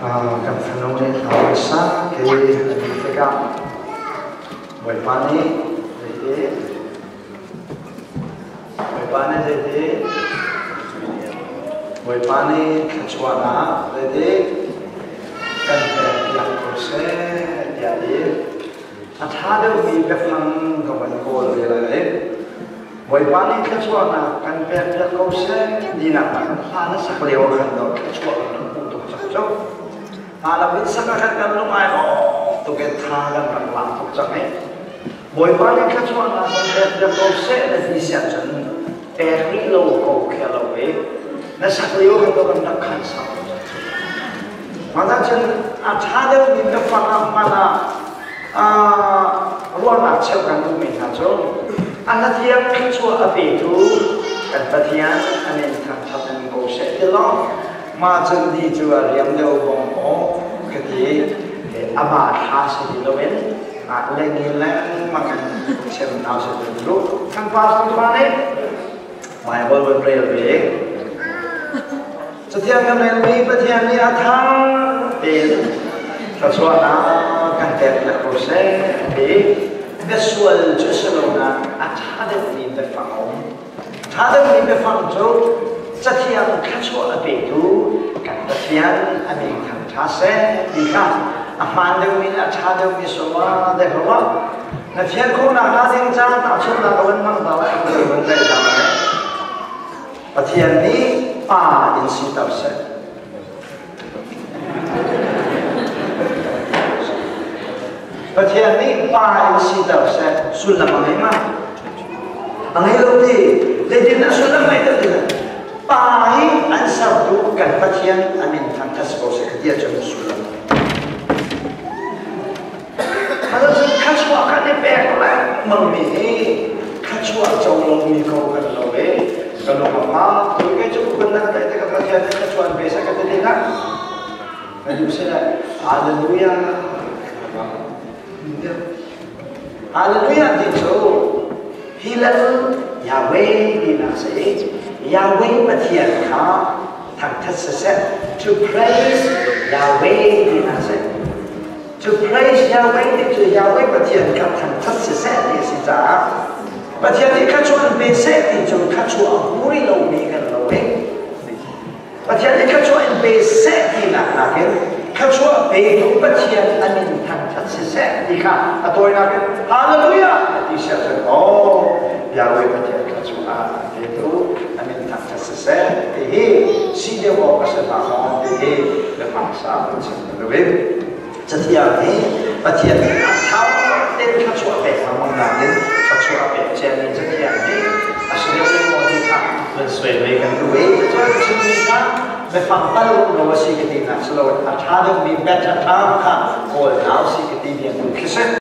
Kan fanu nih hla an sak i a dih tikah Bawipa nih zeiti Bawipa nih zeiti Bawipa nih thluachuahnak zeiti kan pekpiak ko seh tiah ti a ṭha deuhmi biafang ka van kawl ve lai. Bawipa nih thluachuahnak kan pekpiak ko seh tinak ah khan hla na sak lio ah khan dawh thluachuah kan rak hmuh tuk cang cu. Hla na vun sak ah khan kan lung ai lawm tuk in tha kan rak lak tuk cang i Bawipa nih thluachuahnak kan pekpiak ko seh na ti si ahcun pek rih lo ko khi a lo i na sak lio khan dawh kan rak khan sau cang cu. Mah cun a ṭha deuhmi biafang ah hman ah ruahnak cheuh kan duhmi hna cu a hlathiang thluachuah a petu kan Pathian a min thangṭhat in ko seh ti law mah cun di cu a riam deuh bong aw ka ti. Amah thla si ti loin lengi lengmang in chim hna seh ti duh. Kan pastor pa nih Bible van rel ve. Cathiang kan relmi Pathian nih a thar tein thluachuahnak kan pekpiak ko seh ti. Biasual cu si lo nain a ṭha deuhmi biafang a um. Ṭha deuhmi biafang cu Cathiang thluachuah a petu kan Pathian a min thangṭha seh ti kha a hmaan deuhmi le a ṭha deuhmi sawma dek lo ah na fian khawhnak hnga ding caan tahchunhnak ka van hmang ta lai, ka van tlaih ta lai. Pathian nih pa in siter seh. Pathian nih pa in siter seh. Sullam a ngei ma? A ngei lo ti. Zeitin dah sullam ngei ti lo? Pa hi an sertu kan Pathian a min thangṭhat si ko seh ka ti ahcun sullam. Cun thluachuah kan i pek lengmangmi hi thluachuah co lomi ko kan lo i ka lung a fak. Tu kei cu kan nan te ka Pathian nih thluachuah an pe seh ka ti tikah ka duh si le Hallelujah. Hallelujah ti cu Hillel Yahweh tinak si. Yahweh Pathian kha thangṭhat siseh, to praise Yahweh tinak si. To praise Yahweh ti cu Yahweh Pathian kha thangṭhat siseh ti a si caah Pathian nih thluachuah in pe seh ti cu thluachuah a hmu rih lomi kan lo i Pathian nih thluachuah in pe seh tinak nakin thluachuah petu Pathian a min thangṭhat siseh ti kha a tawinak in Hallelujah ti siah cun oh Yahweh Pathian thluachuah petu a min thangṭhat siseh ti hi si deuh awk a si hna maw ti hi biafang sa kan chim ka duh i Cathiang hi Pathian nih a thar tein thluachuah pek lengmang nakin thluachuah a pek ciami Cathiang hi a si deuh ding maw ti kha van suai ve kan duh i cucu chimmi kha biafang pal lo a si ka tinak si loin a ṭha deuhmi better term kha kawl hna usih ka ti biak duh khi si.